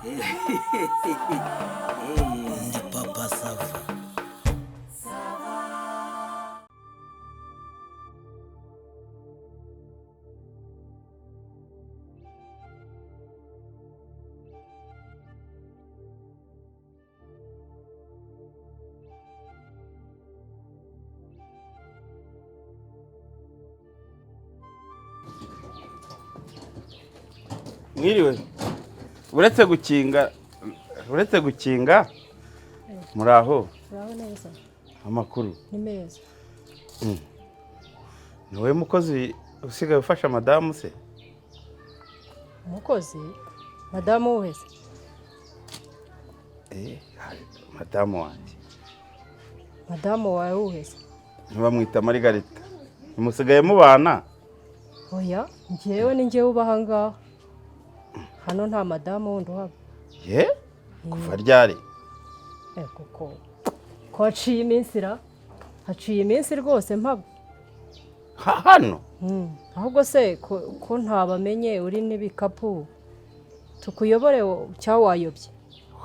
Ndi Papa Sava. Mwiriwe. Uretse gukinga, uretse gukinga, muraho? Uraho neza. Amakuru? Ni meza. Ni wowe mukozi usigaye ufasha madamu se? Umukozi? Madamu wese? Eh, madamu wanjye. Madamu wawe wese? Ntibamwita Marigarita? Ntimusigaye mubana? Oya, njyewe ni njyewe uba aha ngaha. Hano nta madamu wundi uhaba. Ye, kuva ryari? Eh, kuko ko haciye iminsi ra, haciye iminsi rwose mpaba. Hano? Ahubwo se ko ntabamenye, uri n'ibikapu, tukuyobore cyangwa wayobye?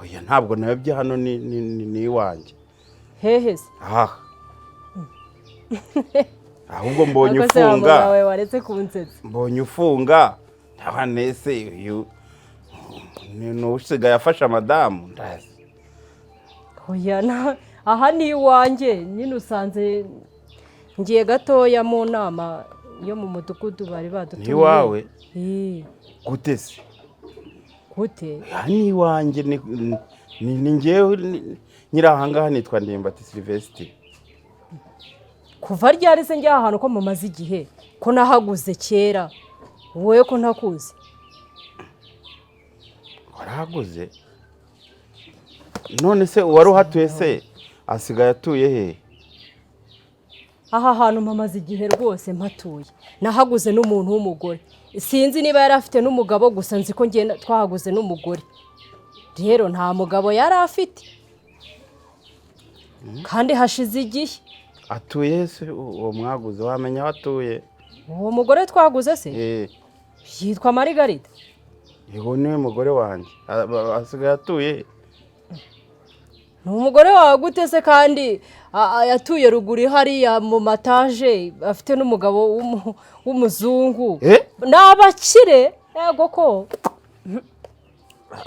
Oya, ntabwo nayobye, hano ni iwanjye. Hehe se? Aha ahubwo mbonye Ariko se wa ufunga. mugabo wawe, waretse kunsetsa. Mbonye ufunga, ntabwo se uyu ni usigaye afasha madamu, ndazi. Oya, aha ni iwanjye nyine, usanze ngiye gatoya mu nama yo mu mudugudu bari badutumiye. Ni iwawe? Ii. Gute se? Gute? Aha ni iwanjye, ni njyewe nyiri aha ngaha, nitwa Ndimbati Sylvestre. Kuva ryari se? Njya ahantu ko mumaze igihe, ko nahaguze kera, wowe ko ntakuzi? Warahaguze? None se uwari uhatuye se asigaye atuye he? Aha hantu mpamaze igihe rwose mpatuye, nahaguze n'umuntu w'umugore. Sinzi niba yari afite n'umugabo, gusa nzi ko ngenda twahaguze n'umugore. Rero nta mugabo yari afite kandi hashize igihe. Atuye he se uwo mwaguze? Wamenya aho atuye? Uwo mugore twaguze se? Eh. Yitwa Marigarita. Uwo niwe mugore wanjye. Asigaye atuye he? Ni umugore wawe gute se kandi yatuye ruguru hariya mu mataje, afite n'umugabo w'umuzungu? Eh? Ni abakire, yego ko.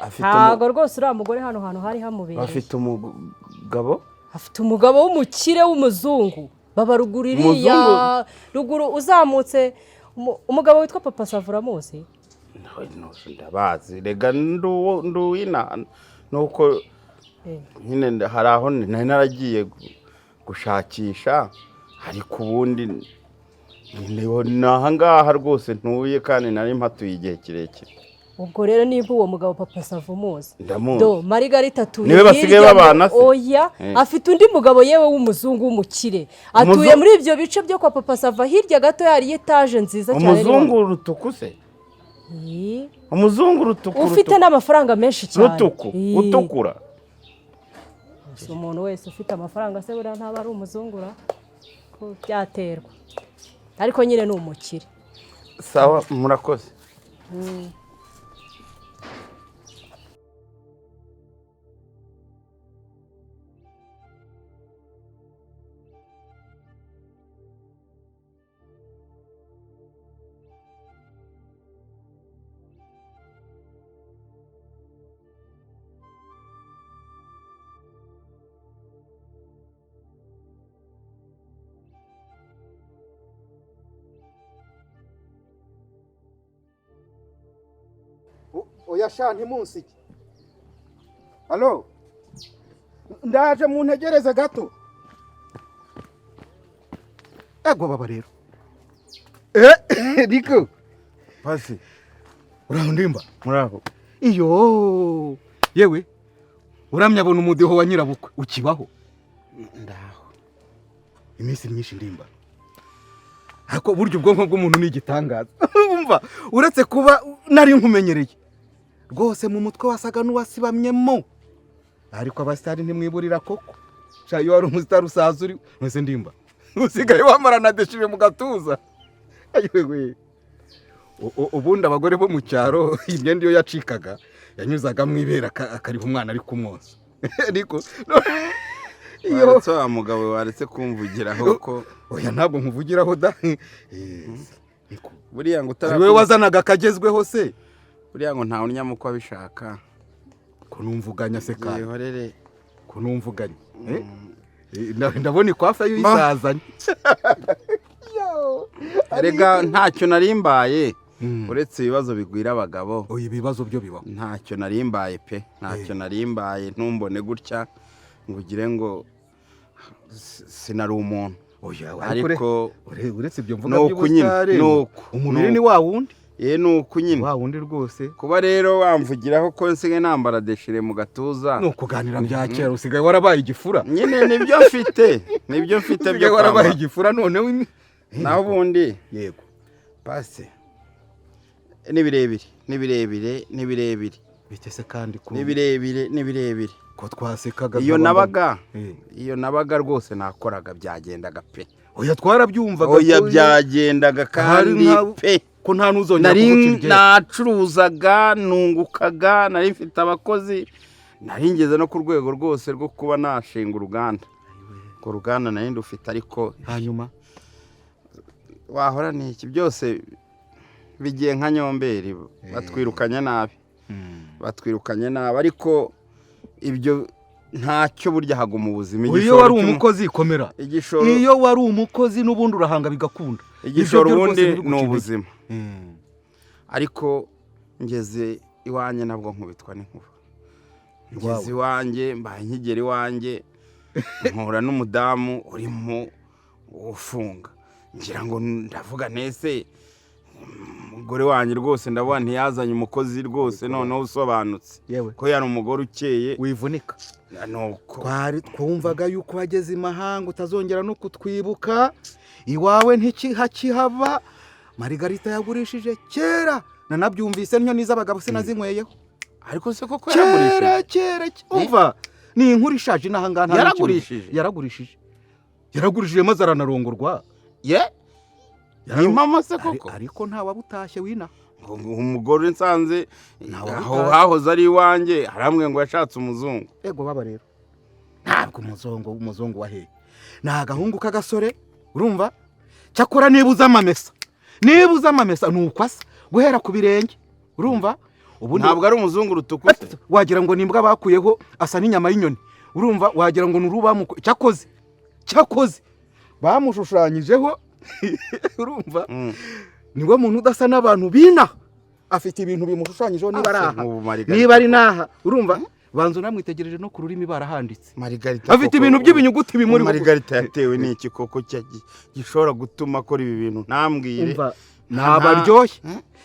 Afite Ntabwo rwose uriya mugore hano hantu hari hamubereye. Afite umugabo? Afite umugabo w'umukire w'umuzungu, baba ruguru iriya. Umuzungu? Ruguru uzamutse, umugabo witwa Papa Sava, uramuzi? No, ndabazi rega, nduwina nuko nyine hari aho nari naragiye gushakisha, ariko ubundi ni aha ngaha rwose ntuye kandi nari mpatuye igihe kirekire. Ubwo rero niba uwo mugabo Papa Sava umuzi, Ndamuzi. Do Marigarita atuye Niwe basigaye hirya babana se? Oya. Afite undi mugabo yewe w'umuzungu w'umukire, atuye muri ibyo bice byo kwa Papa Sava, hirya gato hari etaje nziza cyane. Umuzungu rutuku se? Ii. Umuzungu rutuku? Ufite Rutuku. n'amafaranga menshi cyane. Rutuku. Ii. Utukura? Si umuntu wese ufite amafaranga se buriya ntaba ari umuzungura? Ko byaterwa, ariko nyine ni umukire. Sawa, murakoze. Oya sha, ntimunsige. Allo, ndaje, muntegereze gato. Ego baba rero, eh Riko. Pasi. Uraho Ndimba? Muraho. Iyo yewe, uramya abona umudiho wa nyirabukwe ukibaho. Ndaho. Iminsi myinshi Ndimba, ariko burya ubwonko bw'umuntu ni igitangaza. Umva, uretse kuba nari nkumenyereye rwose, mu mutwe wasaga n'uwasibamyemo, ariko abasitari ntimwiburira koko. Sha, iyo wari umusitari usaza uri mwese. Ndimba, usigaye wamara na déchiré mu gatuza. Ayiwewe, ubundi abagore bo mu cyaro imyenda iyo yacikaga Yanyuzaga mu ibere akariha umwana ari kumwoza. Ariko waretse wa mugabo, waretse kumvugiraho ko. Oya, ntabwo nkuvugiraho da. Buriya ngo Ari wowe wazanaga akagezweho se. Buriya ngo ntawe unyama uko abishaka. Ko numvuganya se kandi? Yihorere. Ko numvuganya? Ndabona ikwafa y'uyisazanye. Erega ntacyo narimbaye uretse ibibazo bigwira abagabo. Oya, ibibazo byo bibaho. Ntacyo narimbaye pe, ntacyo narimbaye. Ntumbone gutya ngo ugire ngo sinari umuntu. Oya, ariko uretse ibyo mvuga nuko nyine by'ubusitari, nuko umubiri ni wa wundi. Ye, nuko nyine. Wa wundi rwose. Kuba rero wamvugiraho ko nsigaye nambara déchiré mu gatuza. Ni ukuganira bya kera, usigaye warabaye igifura. Nyine nibyo mfite, nibyo mfite Usigaye byo warabaye kwambara. igifura noneho Naho ubundi Yego. Pase ni birebire, ni birebire, ni birebire. Bite se kandi ko Ni birebire, ni birebire. Ko twasekaga Iyo nabaga iyo nabaga rwose nakoraga, byagendaga pe. Oya, twarabyumvaga. Oya, byagendaga kandi pe. Ko nta n'uzongera Nari kuguca iryera. nacuruzaga, nungukaga, nari mfite abakozi, nari ngeze no ku rwego rwose rwo kuba nashinga uruganda. Urwo ruganda nari ndufite, ariko Hanyuma wahora ni iki, byose bigiye nka nyomberi, batwirukanye nabi, batwirukanye nabi. Ariko ibyo ntacyo, burya haguma ubuzima. Iyo Igishoro wari umukozi, komera. Igishoro Iyo wari umukozi n'ubundi urahanga bigakunda. Igishoro Ibyo byo ubundi rwose ntibiguce ni intege. ubuzima. Ariko ngeze iwanjye nabwo nkubitwa n'inkuba. Ngeze iwanjye, mbaye nkigera iwanjye, mpura n'umudamu urimo ufunga. Ngira ngo ndavuga nese umugore wanjye rwose, ndabona ntiyazanye umukozi rwose noneho usobanutse, Yewe. ko yari umugore ukeye. Wivunika. Nuko Twari twumvaga yuko wageze imahanga utazongera no kutwibuka, iwawe ntikihakihaba. Marigarita yagurishije kera, nanabyumvise ntyo n'iz'abagabo sinazinyweyeho. Ariko se koko Kera yaragurishije? kera umva, ni inkuru ishaje inaha ngaha nta Yaragurishije? n'ikindi. Yaragurishije, yaragurishije maze aranarongorwa. Ye, impamo se koko? Ariko nta wabutashye wina. Ngo umugore nsanze Ntawe aho ubutaha. hahoze ari iwanjye arambwiye ngo yashatse umuzungu. Ego baba rero, ntabwo umuzungu, umuzungu wa hehe? Ni agahungu k'agasore, urumva? Cyakora niba uzi amamesa, niba uzi amamesa, ni uko asa guhera ku birenge, urumva? Ubundi Ntabwo ari umuzungu rutukuse? Wagira ngo ni imbwa bakuyeho, asa n'inyama y'inyoni, urumva? Wagira ngo ni urubamu. Cyakoze, cyakoze bamushushanyijeho, urumva? Niwe muntu udasa n'abantu bina, afite ibintu bimushushanyijeho niba ari Ase aha, nk'ubu Marigarita niba ari n'aha, urumva? Banza unamwitegereje, no ku rurimi barahanditse. Marigarita Afite koko- ibintu by'ibinyuguti bimuri. Marigarita yatewe n'iki koko gishobora gutuma akora ibi bintu ntambwire? Umva, ni abaryoshye.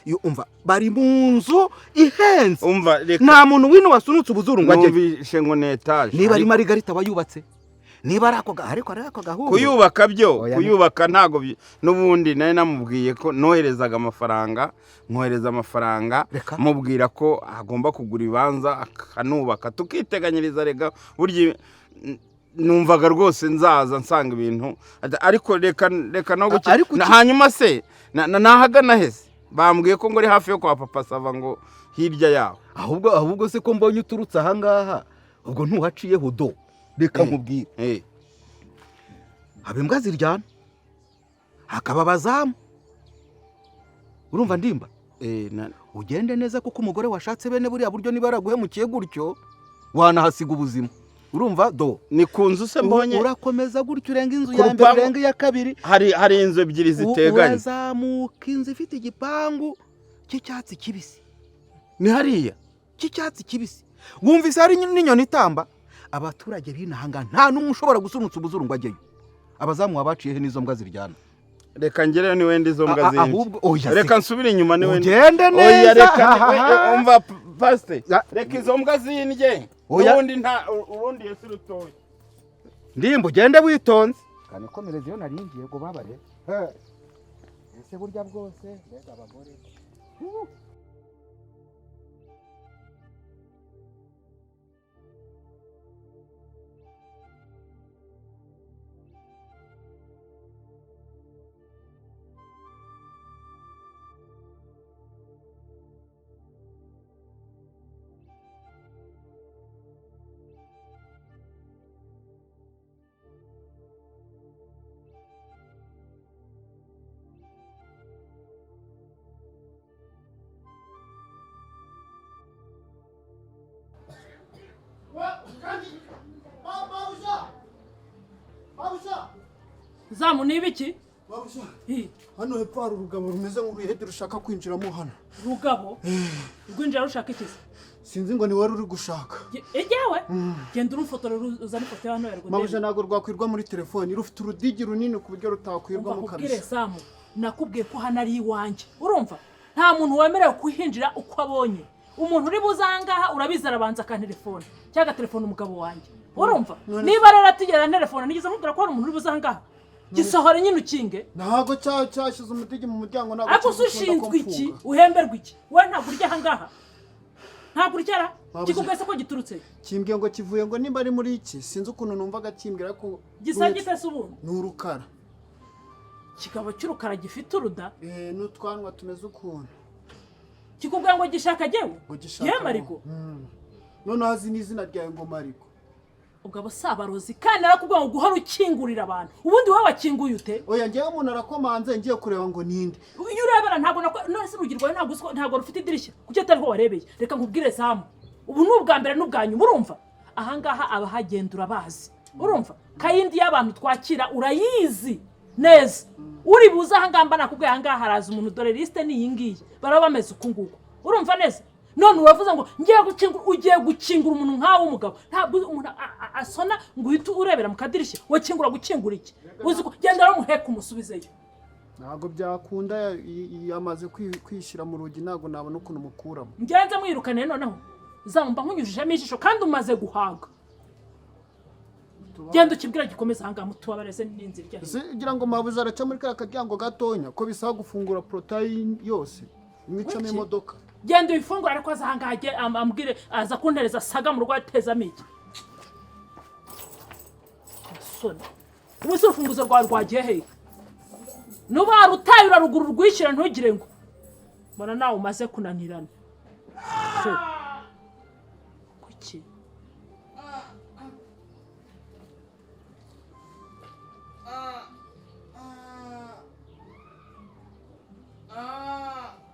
Iyo umva bari mu nzu ihenze. Umva, reka. Nta muntu wino wasunutse ubuzuru ngo ajyeyo. Numvishe ngo ni etaje. Niba ari Marigarita wayubatse, niba ari ako ariko ari ako gahungu. Kuyubaka byo Oya, kuyubaka ntago n'ubundi nari namubwiye ko noherezaga amafaranga, nkohereza amafaranga. Reka. Mubwira ko agomba kugura ibibanza akanubaka, tukiteganyiriza. Rega burya numvaga rwose nzaza nsanga ibintu, ariko reka, reka no guki. Ariko Hanyuma se nahagana hese? Bambwiye ko ngo ari hafi yo kwa Papa Sava, ngo hirya yaho. Ahubwo se ko mbonye uturutse ahangaha, ubwo ntuhaciyeho do? Reka nkubwire. Haba imbwa ziryana, hakaba abazamu, urumva ndimba? Ugende neza, kuko umugore washatse bene buriya buryo, niba yaraguhemukiye gutyo, wanahasiga ubuzima, urumva do? Ni ku nzu se mbonye? Urakomeza gutyo, urenga inzu Ku ya mbere, rupangu- urenga iya kabiri. Hari inzu ebyiri ziteganye. Urazamuka inzu ifite igipangu cy'icyatsi kibisi. Ni hariya? Cy'icyatsi kibisi. Wumvise hari n'inyoni itamba. Abaturage b'inahanga nta n'umwe ushobora gusunutsa ubuzuru ngo ajyeyo. Abazamu wabaciye he n'izo mbwa ziryana? Reka ngereyo, ni wenda izo mbwa zindi. Ahubwo oya se. Reka nsubire inyuma, ni wenda. Ugende Oya, neza. reka Ha. Umva pasite, Ya. reka izo mbwa zindye. Oya. Ubundi nta ubundi Yesu rutoya. Ndimba, ugende witonze. Kanikomereza iyo naringiye ngo babare. Ese burya bwose, mbega abagore! Zamu ni ibiki? Hano hepfo hari urugabo rumeze nk'uruhede rushaka kwinjiramo hano. Rugabo rwinjira rushaka iki se? Sinzi ngo ni wari uri gushaka. Ejyewe genda urumfotore, uzane ifoto ya hano ya Mabuja, rwanda. ntabwo rwakwirwa muri telefoni, rufite urudigi runini ku buryo rutakwirwamo Nkubwire kabisa. Zamu, nakubwiye ko hano ari iwanjye, urumva? Nta muntu wemerewe kuhinjira uko abonye. Umuntu uri buze aha ngaha, urabizi, arabanza akantelefone cyangwa agatelefona umugabo wanjye, urumva? Niba rero atigera telefone, nigeze nkubwira ko hari umuntu uri buze aha ngaha, gisohore nyine ukinge. Ntabwo cyashyize umudigi mu muryango, ntabwo Ariko se kigukunda ko ushinzwe iki? mfunga. Uhemberwa iki? Wowe ntabwo urya aha ngaha, ntabwo urya ra? Mabuja. Kikubwiye se ko giturutse? Kimbwiye ngo kivuye ngo nimba ari muri iki, sinzi ukuntu numvaga kimbwira ko Gisa gite se ubundi? Ni urukara. Kikaba cy'urukara gifite uruda? Eh, n'utwanwa tumeze ukuntu. Kikubwira ngo gishaka jyewe? Ngo gishaka. Yewe Mariko. Noneho azi n'izina ryawe ngo Mariko. Ubwo abo si abarozi? Kandi narakubwira ngo guhora ukingurira abantu, ubundi wowe wakinguye ute? Oya, njyewe umuntu arakomanze ngiye kureba ngo ninde. Iyo urebera ntabwo none se urugi rwawe ntabwo uzi ko ntabwo rufite idirishya? Kuki atariho warebeye? Reka nkubwire Zamu, ubu ni ubwa mbere n'ubwa nyuma, urumva? Ahangaha abahagenda urabazi, urumva? Kayindi y'abantu twakira urayizi neza. Uri buze ahangaha mba nakubwiye, ahangaha haraza umuntu, dore lisite ni iyi ngiyi, baraba bameze uku nguku, urumva neza? None uravuze ngo ngiye gukingura, ugiye gukingura umuntu nkawe w'umugabo? Ntabwo umuntu asona ngo uhite urebera mu kadirishya. Wakingura gukingura iki? Uzi ko genda rero umusubizeyo. Ntabwo byakunda, yamaze kwishyira mu rugi, ntabwo nabona ukuntu mukuramo. Ngenze mwirukane noneho. Zamumba nkunyujijemo ijisho kandi umaze guhaga. Genda ukibwira gikomeza ahangaha, mutubabareze n'inzira ijya Ese ugira ngo mabuja araca muri kariya karyango gatonya ko bisaba gufungura porotayi yose mwicamo Kuki? imodoka? Genda uyifungure, ariko aza ahangaha ambwire aza kuntereza saga mu rugo atezamo iki soni. Ubu se urufunguzo rwawe rwagiye hehe? Nuba warutaye uraruguru rwishyura, ntugire ngo mbona nawe umaze kunanirana. Se, kuki?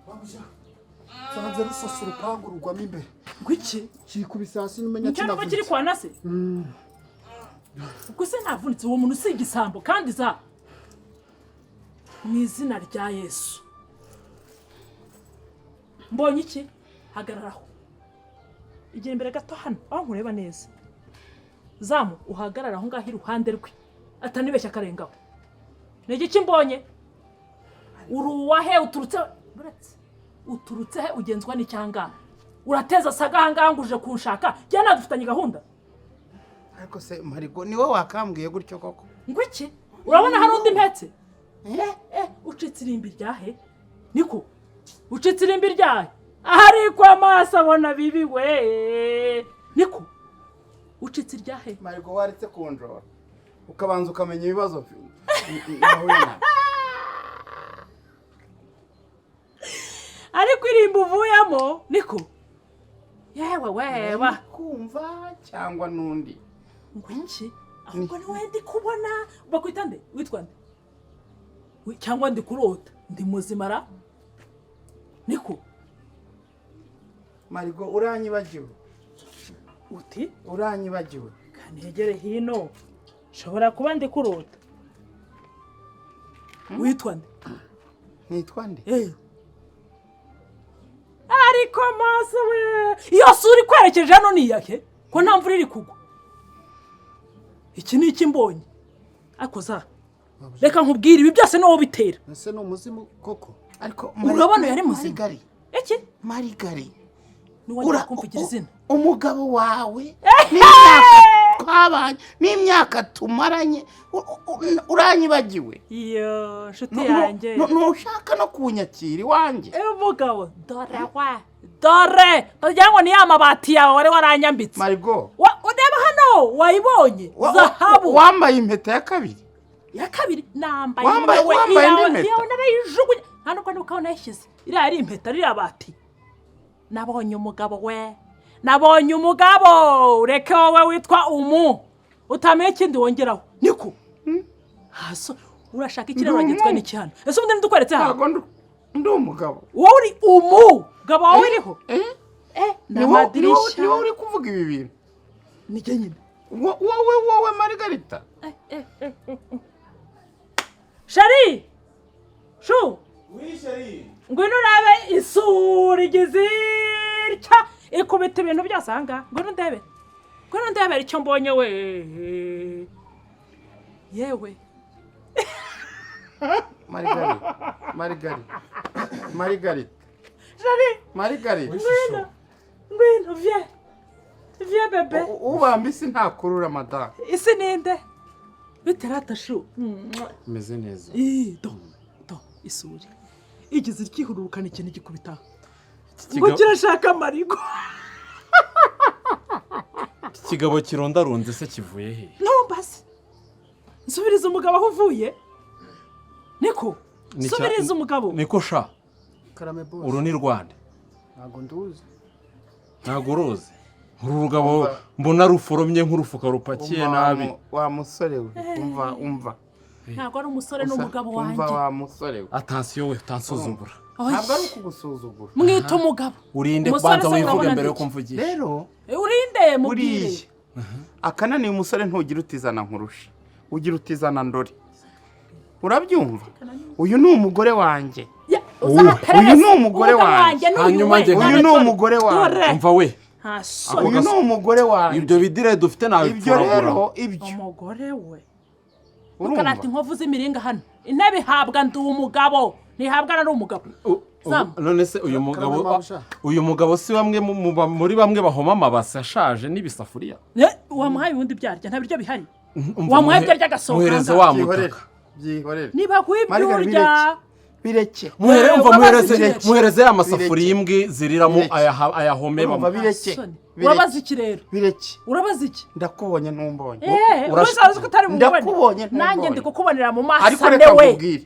Mabuja, nsanze rusasa urupangu rugwamo imbere. Ngwiki? Kikubise hasi n'umenya Nicyo nubwo kiri kinavunitse. kwa nase. Ubwo se navunitse? Uwo muntu si igisambo? Kandi za mu izina rya Yesu mbonye iki? Hagararaho, igira imbere gato hano aho nkureba neza. Zamu, uhagarara aho ngaho iruhande rwe, atanibeshya akarengaho. Ni igiki mbonye? Uri uwahe? Uturutse, buretse, uturutse he? Ugenzwa n'icyangaha urateza saga ahangaha ngo uje kunshaka? Njye nawe dufitanye gahunda. Ariko se Marigo, ni wowe wakambwiye gutyo koko? Ngo iki? Urabona hari undi mpetse? Eh, ucitse irimbi ryahe? Niko, ucitse irimbi ryahe? Ariko amaso abona bibi we. Niko, ucitse iryahe? Marigo, waretse kunjora ukabanza ukamenya ibibazo nahuye nabyo. Ariko irimbi uvuyemo, niko, yewe wewa. Kumva cyangwa n'undi? Ngo iki? Ahubwo ni wowe ndi kubona. Bakwita nde? Witwa nde? Cyangwa ndi kurota? Ndi muzima ra? Niko. Marigo, uranyibagiwe. Uti? Uranyibagiwe. Kanegere hino, nshobora kuba ndi kurota. Witwa nde? Nitwa nde? Eh. Ariko maso we, iyo sura ikwerekeje hano ni iyahe ko nta mvura iri kugwa? Iki ni iki mbonye? Ariko za, reka nkubwire, ibi byose ni wowe bitera. Ese ni umuzimu koko? Ariko Urabona yari muzima. Marigari. Iki? Marigari. Niwongera kumvugira izina. Umugabo wawe n'imyaka twabanye n'imyaka tumaranye, uranyibagiwe? Iyo nshuti yanjye. Ntushaka no kunyakira iwanjye. Umugabo, dore wa, dore utagira ngo ni ya mabati yawe wari waranyambitse. Marigo. Ureba hano, wayibonye? Zahabu. Wambaye impeta ya kabiri. Ya kabiri nambaye. Wambaye Nawe wambaye indi iyawe mpeta? Iyawe narayijugunye, nta nubwo nibuka aho nayishyize. Iriya ari impeta, ririya bati. Nabonye umugabo we, nabonye umugabo. Ureke wowe witwa umu utamenya ikindi wongeraho. Niko haso urashaka ikiraro? Ndi Uragenzwa n'iki hano? Ese ubundi ndikweretse hano? Ntabwo ndi umugabo. Wowe uri umugabo wawe uriho. Eh? Eh, Ni wowe n'amadirishya. ni wowe uri kuvuga ibi bintu? Nijye nyine. Wowe Marigarita. Shari shu, ngwino urebe isura igize itya ikubita ibintu byose aha ngaha. Ngwino ndebe, ngwino ndebere icyo mbonye we. Yewe. Marigarita, Marigarita, Marigarita. Shari. Marigarita. Ngwino, ngwino, viens, viens bébé. Ubamba isi ntakurura, madamu. Isi ninde biterata shu? Meze neza. Ih, do do, isuri igize ikihururukana ikintu gikubita ngo kirashaka amarigo. Iki kigabo kirondarunze se kivuye he? Ntumbaze, nsubiriza umugabo aho uvuye, niko. Nsubiriza umugabo. Niko sha. Karame boss. Uru ni Rwanda? Ntabwo nduzi. Ntabwo uruzi? Uru rugabo mbona ruforomye nk'urufuka rupakiye nabi. Wa musore we, umva, umva. Ntabwo ari umusore, ni umugabo Umva. wanjye. Wa musore we. Attention we, utansuzugura. Ntabwo ari ukugusuzugura. Mwita umugabo. Urinde Umusore kubanza se wivuge urabona mbere yo ndi iki? kumvugisha. Rero Urinde mubwire. Buriya akananiye umusore ntugira utizana nkurusha, ugira utizana ndore, urabyumva? Uyu ni umugore wanjye. Ya, uzaperereze. Uyu ni umugore Umugabo wanjye. wanjye ni uyu Hanyuma we. njye Uyu ni umugore wanjye. Dore. Umva we. Nta soni. Uyu ni umugore wanjye. Ibyo bidire dufite Ibyo nabipfuragura. rero ibyo Umugore we. Urumva? Ukarata inkovu z'imiringa hano. Intebe ihabwa ndi umugabo, ntihabwa nari umugabo. Zamu. None se uyu mugabo Karame mabuja. Uyu mugabo si bamwe muri bamwe bahoma amabase ashaje n'ibisafuriya? Ne, wamuhaye ubundi byarya, nta biryo bihari. Umva, Wamuhaye ibyo arya agasohoka muhereze ahangaha. wa Byihorere. mutaka. Byihorere. Niba guha ibyo Margarita, urya. Bireke. Muhere, umva, Wabaze muhereze iki? muhereze ya masafuriya imbwi ziriramo. Bireke. Ayahome. Urumva? Bamwe. Bireke. Soni. Bireke. Urabaza iki rero? Bireke. Urabaza iki? Ndakubonye ntumbonye. Eh, uzi ko utari bumubone. Ndakubonye ntumbonye. Nanjye ndi kukubonera mu maso Ariko ane reka we. nkubwire,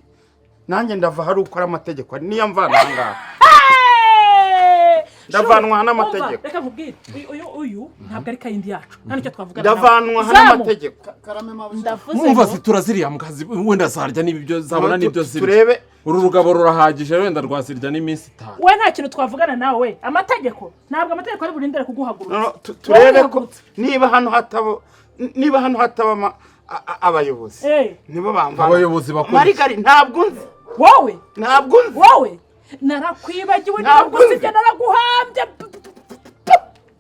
nanjye ndava hari ukora amategeko niyo mvana aha ngaha. Hey! Ndavanwa Shu, n'amategeko. umva, reka nkubwire, uyu ntabwo ari kayindi yacu, nta nicyo twavugana. Ndavanwa nawe. hano Zamu! n'amategeko. Karame mabuja. Ndavuze Mwumva, ngo zitura ziriya mbwa wenda zarya n'ibyo zabona n'ibyo zirya. Turebe. Uru rugabo rurahagije, wenda rwazirya n'iminsi 5. We, nta kintu twavugana nawe. Amategeko, ntabwo amategeko ari burindire kuguhagurutsa. No, no, turebe ko Wihagurutse. niba hano hataba abayobozi Eh. nibo bamvana. Abayobozi bakora iki? Marigari, ntabwo nzi. Wowe. Ntabwo nzi. Wowe narakwibagiwe. Ntabwo Ntabwo nzi. sibyo, naraguhambye.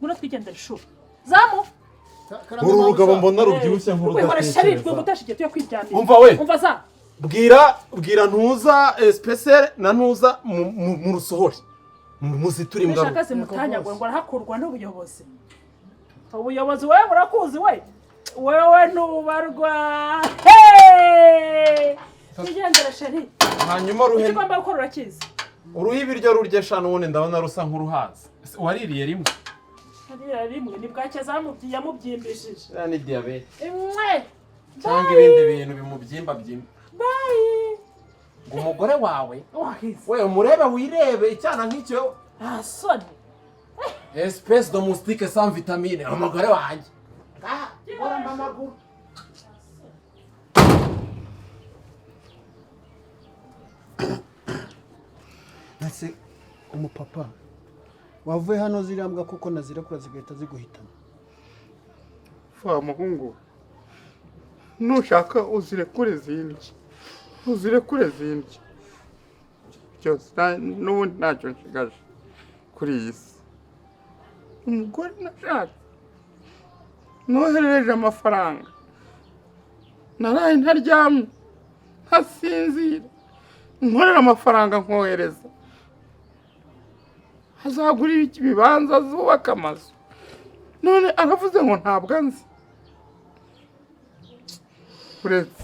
Ngwino twigendere shu, zamu. Karame Uru rugabo mabuja. mbona rubyibushye Wihora shari, nk'urudatekereza. rwogutesha igihe tuyo kwiryamira. Umva we. Umva za. Bwira ntuza espesere na ntuza mu rusohore muzitura imbwa. Nishaka zimutanyagwe ngo arahakurwa n'ubuyobozi. Ubuyobozi wewe burakuzi we, wewe ntubarwa. Hey! Twigendere chéri. Hanyuma Icyo ruhe ugomba gukora urakizi. Uruha ibiryo rurya eshanu, ubundi ndabona rusa nk'uruhaza. Ese waririye rimwe? Hariya rimwe ni bwacye yamubyimbishije. Iriya ni diyabete Imwe. cyangwa ibindi bintu bimubyimba byimba. Bye. Ngo umugore wawe? Wahize. We, umurebe, wirebe icyana nk'icyo. Nta soni. Espèce de moustique sans vitamine, umugore wanjye. Amaguru. Ese umupapa wavuye hano, ziriya mbwa kuko nazirekura zigahita ziguhitana. Wa muhungu, nushaka uzirekure zindye, uzirekure zindye byose. N'ubundi ntacyo nshigaje kuri iyi si. Umugore nashatse, noherereje amafaranga, naraye ntaryamye ntasinzira nkorera amafaranga nkohereza, azagura ibibanza, azubaka amazu, none aravuze ngo ntabwo anzi uretse.